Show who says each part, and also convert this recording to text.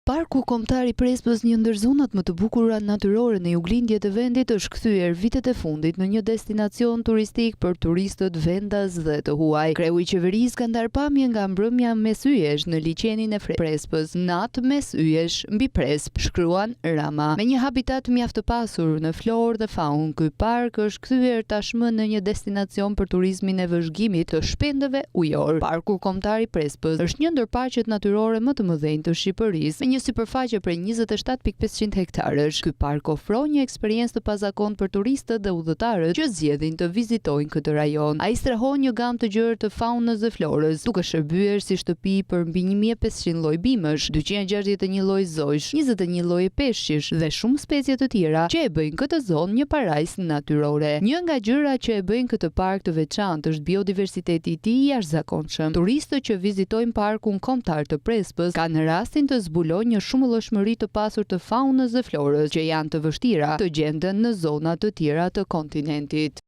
Speaker 1: Parku Kombëtar i Prespës, një ndër zonat më të bukura natyrore në juglindje të vendit, është kthyer vitet e fundit në një destinacion turistik për turistët vendas dhe të huaj. Kreu i qeverisë ka ndarë pamje nga mbrëmja mes yjesh në liqenin e Prespës, Natë mes yjesh mbi Prespë, shkruan Rama. Me një habitat mjaft të pasur në florë dhe faunë, ky park është kthyer tashmë në një destinacion për turizmin e vëzhgimit të shpendëve ujorë. Parku Kombëtar i Prespës është një ndër parqet natyrore më të mëdhenj të Shqipërisë, me një sipërfaqe prej 27,500 hektarësh. Ky park ofron një eksperiencë të pazakontë për turistët dhe udhëtarët që zgjedhin të vizitojnë këtë rajon. Ai strehon një gamë të gjerë të faunës dhe florës, duke shërbyer si shtëpi për mbi 1500 lloj bimësh, 261 lloj zogjsh, 21 lloje peshqish dhe shumë specie të tjera që e bëjnë këtë zonë një parajsë natyrore. Një nga gjërat që e bëjnë këtë park të veçantë është biodiversiteti i tij i jashtëzakonshëm. Turistët që vizitojnë Parkun Kombëtar të Prespës kanë rastin të zbulojnë një shumëllojshmëri të pasur të faunës dhe florës që janë të vështira të gjenden në zona të tjera të kontinentit.